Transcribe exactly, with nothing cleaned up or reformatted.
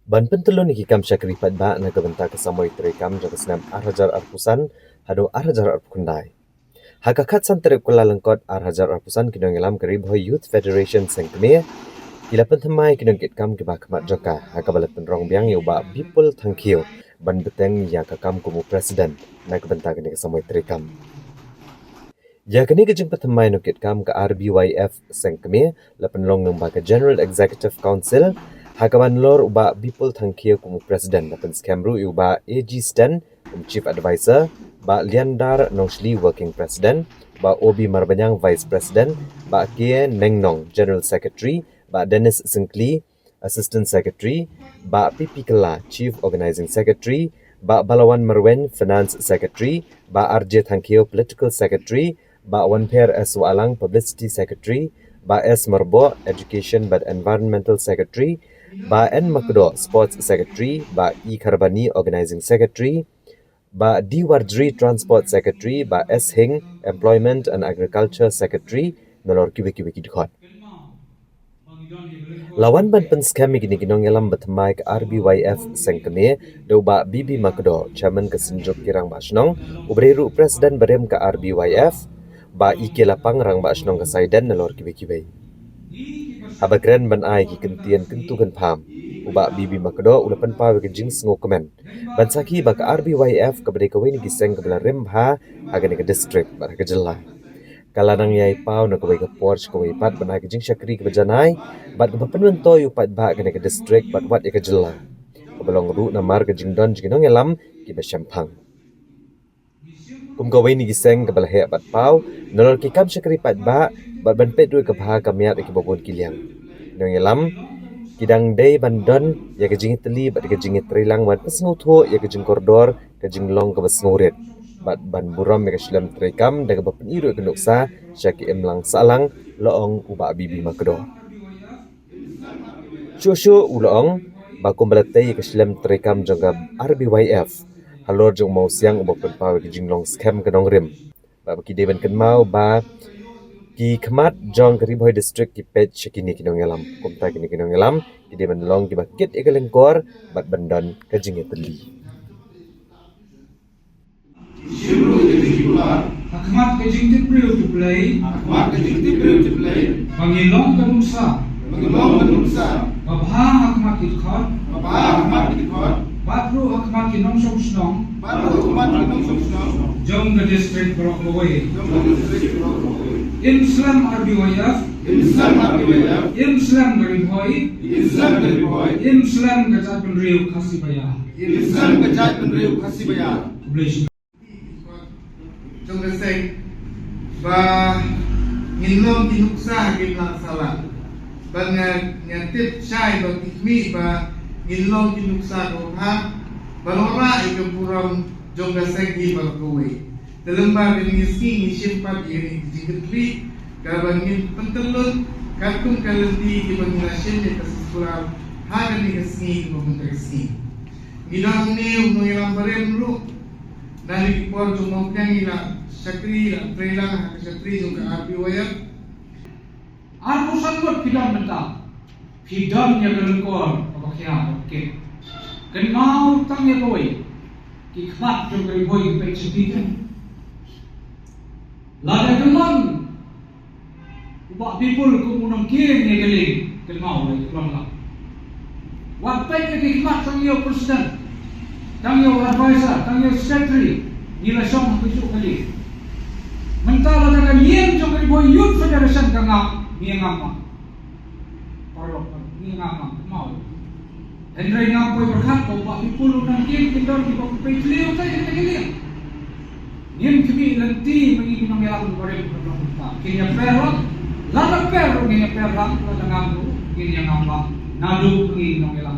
Ban pyntyllun ïa ki kam shakri paidbah na ka bynta ka samoi treikam jong ka snem ar hajar arphew san haduh ar hajar arphew khyndai. Ha ka khatsan tarik Kyllalyngkot ar hajar arphew san, ki nongïalam ka Ri Bhoi Youth Federation Seng Kmie ki la pynthymmai ki nongkitkam kiba khmat jong ka, ha kaba la pynrong biang ïa u Bah Bipul Thangkhiew ban bteng ïa ka kam kum u president na ka bynta kane ka samoi treikam. Ïa kane ka jingpynthymmai nongkitkam ka R B Y F Seng Kmie la pynlong lyngba ka General Executive Council, ha kaba nalor u Bah Bipul Thangkhiew kum u president, la pynskhem ruh ïa u Bah A G Sten kum chief advisor, Bah Liandar Nongshli working president, Bah O B Marbaniang vice president, Bah K Nengnong general secretary, Bah Dennis Syngkli assistant secretary, Bah P P Kylla chief organizing secretary, Bah Balawan Marwein finance secretary, Bah R J Thangkhiew political secretary, Bah Wanpher S Wahlang publicity secretary, Bah S Myrboh education bad environmental secretary, Bah N Makdoh sports secretary, Bah E Kharbani organizing secretary, Bah D Warjri transport secretary, Bah S Hing employment and agriculture secretary, nalor kiwei kiwei ki dkhot. La wan ban pynskhem ïa kine ki nongïalam ba thymmai ka R B Y F Seng Kmie da u Bah B B Makdoh, chairman ka Synjuk ki Rangbah Shnong, u ba dei ruh president barim ka R B Y F, Bah E K Lapang Rangbah Shnong ka Saiden, nalor kiwei kiwei. Haba kren ban ai ki kyntien kyntu kynpham, u Bah B B Makdoh u la pynpaw ïa ka jingsngewkmen ban sakhi ba ka R B Y F kaba dei kawei na ki seng kaba la rim bha ha kane ka district bad ha ka jylla. Ka la nang ïai paw na kawei ka por sha kawei pat ban ai ka jingshakri kaba janai bad kaba pynmyntoi ïa u paidbah kane ka district bad wat ïa ka jylla, kaba long ruh namar ka jingdon jong ki nongïalam kiba shemphang. Kum kawei na ki seng kaba la heh bad paw nalor ki kam shakri paidbah bad ban peit ruh ïa ka bha ka miat ïa kiba bun ki liang, ki nongïalam ki dang dei ban don ïa ka jingïatylli bad ïa ka jingïatreilang ban pynsngewthuh ïa ka jingkordor, ka jinglong kaba sngewrit bad ban burom ïa ka shlem treikam da kaba pyni ruh ïa ka nuksa sha ki imlang sahlang, la ong u Bah B B Makdoh. Shuh shuh u la ong ba kumba la tei ïa ka shlem treikam jong ka R B Y F halor jong u mawsiang uba pynpaw ïa ka jinglong skhem ka nongrim, ba ki dei ban kynmaw ba ki khmat jong ka Ri Bhoi District ki peit sha kine ki nongïalam. Kumta kine ki nongïalam ki dei ban long kiba kit ïa ka lyngkor bad ban don ka jingïatylli. Shim ruh ïa ka jingkular. Ha khmat ka jingtip briew tip Blei. Ha khmat ka jingtip briew tip Blei. Ba ngi long ka nuksa. Ba ngi long ka nuksa. Ba bha ha khmat ki dkhot. Ba bha ha khmat ki dkhot. Bad ruh ha khmat ki nongshong shnong. Bad ruh ha khmat ki nongshong shnong. Jong ka district baroh kawei. Jong ka district baroh kawei. Im slem R B Y F. Im slem R B Y F. Im slem ka Ri Bhoi. Im slem ka Ri Bhoi. Im slem ka jaitbynriew Khasi Baïar. Im slem ka jaitbynriew Khasi Baïar. Khublei shibun. Jong ka seng ba ngin long ki nuksa ha ki imlang sahlang. Ba nga, nga tip shai ba ki khmih ba ngin long ki nuksa kaba bha, ba long rah ïa ka burom jong ka seng hi baroh kawei. Te lyngba kane ka sngi ngi shim pat ïa kane ka jingkitkhlieh kaba ngin pyntyllun katkum ka lynti kaba ngi la shim ïa ka siskular ha kane ka sngi kaba mynta ka sngi. Ngi don hangne u nongïalam barim ruh. Naduh ki por jong u mawkhlieh ngi la shakri, la trei lang ha ka shakri jong ka R B Y F. Arphew san ngut phi don mynta. Phi don ïa ka lyngkor kaba khia kaba kit. Kynmaw tang ïa kawei, ki khmat jong ka Ri Bhoi ki peit sha phi. Lada ka long u Bah Bipul kum u nongkieng ïa ka lieng, kynmaw ïa ka long lang. Wat peit ïa ki khmat tang ïa u president, tang ïa u advisor, tang ïa u secretary, ngi la shong ha kajuh ka lieng. Mynta lada ka lieng jong ka Ri Bhoi Youth Federation ka ngam, ngi ngam ma. Paralok, ngi ngam ma, kynmaw. Hynrei ngam poi pyrkhat ba u Bah Bipul u nongkieng, ki don kiba peit lieng ïa ka lieng. Ngim khmih lynti ma ngi ki nongïalam barim ba long kumta. Kin ïa per lang, lada per ruh ngin ïa per lang, lada ngam ruh ngin ïa ngam lang. Naduh ma ngi ki nongïalam.